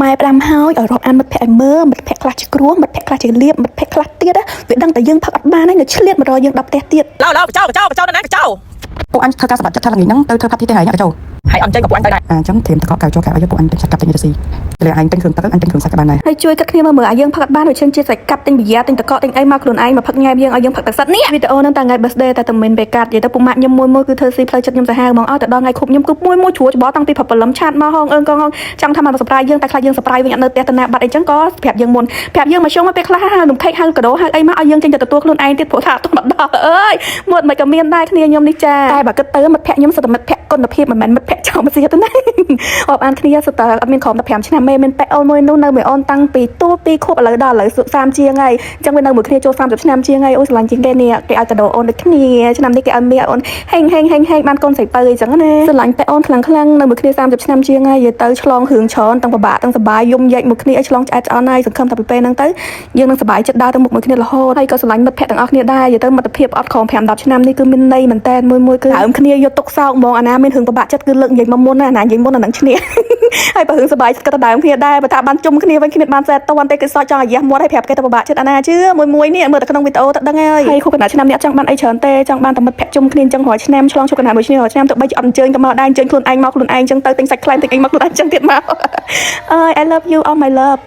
ម៉ែផ្ដាំហើយឲ្យរាប់អានមិត្តភក្តិឲ្យមើលមិត្តភក្តិខ្លះជាគ្រោះមិត្តភក្តិខ្លះជាលៀបមិត្តភក្តិខ្លះទៀតណាវាដឹងតែយើងផឹកអត់បានហើយនៅឆ្លៀតមករកយើងដល់ផ្ទះទៀត ឡោឡោកចោកចោកចោនៅណាកចោ ពួកអញធ្វើការសម្បត្តិចិត្តថាល្ងាចហ្នឹងទៅធ្វើ party ទេហើយអ្នកចូល ហើយអត់ចេញក៏ពួកអញទៅដែរ អាអញ្ចឹងត្រៀមតកកៅចូលកៅឲ្យពួកអញទិញសាច់កាប់ទិញទៅស៊ីតែឯងទិញគ្រឿងទឹកអញទិញគ្រឿងសាច់ក៏បានដែរ ហើយជួយគិតគ្នាមើលមើលឲ្យយើងផឹកអត់បានដូចជាជាតិសាច់កាប់ទិញប៊ីយ៉ាទិញតកកទិញអីមកខ្លួនឯងមកផឹកញ៉ែមយើងឲ្យយើងផឹកទឹកសិតនេះវីដេអូហ្នឹងតាថ្ងៃ birthday តែតែមិនពេលកាត់និយាយទៅពុកម៉ាក់ខ្ញុំមួយមួយគឺធ្វើស៊ីផ្លូវចិត្តខ្ញុំសាហាវហ្មងឲ្យតែដល់ថ្ងៃខួបខ្ញុំគឺមួយមួយជ្រួចច្បល់តាំងពីព្រឹកព្រលឹម chat មកហងអើងកងហងចង់ថាមក surprise យើងតែខ្លាចយើង surprise វិញអត់នៅផ្ទះតាណាបាត់អីចឹងក៏ប្រាប់យើងមុនប្រាប់យើងមកជុំមកពេលខ្លះហៅនំខេកហៅកាដូហៅអីមកឲ្យយើងចេញទៅទទួលខ្លួនឯងទៀតព្រោះថាអត់ទាន់មកដល់អើយមកមិនក៏មានដែរគ្នាខ្ញុំនេះចាតែបើគិតទៅមិត្តភក្តិខ្ញុំសុទ្ធតែមិត្តភក្តិគុណភាពមិនមែនមិត្តភក្តិចោលមកសៀទេណា អបអានគ្នាសុទ្ធតែអត់មានក្រោម15ឆ្នាំទេមានប៉ែអូនមួយនោះនៅមួយអូនតាំងពីទូ2ខួបឥឡូវដល់ឥឡូវ30ជាងហើយអញ្ចឹងវានៅមួយគ្នាចូល30ឆ្នាំជាងហើយអូស្រឡាញ់ជាងគេនេះគេឲ្យកាដូអូនដូចគ្នាឆ្នាំនេះគេឲ្យមាសអូនហេងហេងហេងហេងបានកូនស្រីពៅអីចឹងណាស្រឡាញ់ប៉ែអូនខ្លាំងខ្លាំងនៅមួយគ្នា30ឆ្នាំជាងហើយនិយាយទៅឆ្លងរឿងច្រើនទាំងពិបាកទាំងសប្បាយយំយែកមួយគ្នាឲ្យឆ្លងឆ្អែតឆ្អន់ហើយសង្ឃឹមថាពីពេលហ្នឹងទៅយើងនឹងសប្បាយចិត្តដើរទៅមុខមួយគ្នារហូតហើយក៏ស្រឡាញ់មិត្តភក្តិទាំងអស់គ្នាដែរនិយាយទៅមិត្តភាពអត់ក្រោម5 10ឆ្នាំនេះគឺមានន័យមែនតើមួយមួយគឺដើមគ្នាយកទុកសោកហ្មងអាណាមានរឿងពិបាកចិត្តគឺលើកនិយាយមកមុនណាអាណានិយាយមុនអានឹងឈ្នះ ហើយបើរឿងសប្បាយចិត្តក៏ទៅដើមគ្នាដែរបើថាបានជុំគ្នាវិញគ្មានបានសែតតន់ទេគឺសោចចង់អាយ៉ាស់មាត់ឲ្យប្រាប់គេទៅពិបាកចិត្តអាណាជឿមួយមួយនេះមើលតែក្នុងវីដេអូទៅដឹងហើយហើយខួបកណ្ដាលឆ្នាំនេះអត់ចង់បានអីច្រើនទេចង់បានតែមិត្តភក្តិជុំគ្នាអញ្ចឹងរាល់ឆ្នាំឆ្លងជុំកណ្ដាលមួយឆ្នាំរាល់ឆ្នាំទៅបីជាអត់អញ្ជើញក៏មកដែរអញ្ជើញខ្លួនឯងមកខ្លួនឯងអញ្ចឹងទៅទិញសាច់ខ្លែងទិញអីមកខ្លួនឯងអញ្ចឹងទៀតមកអើយ I love you, all my love.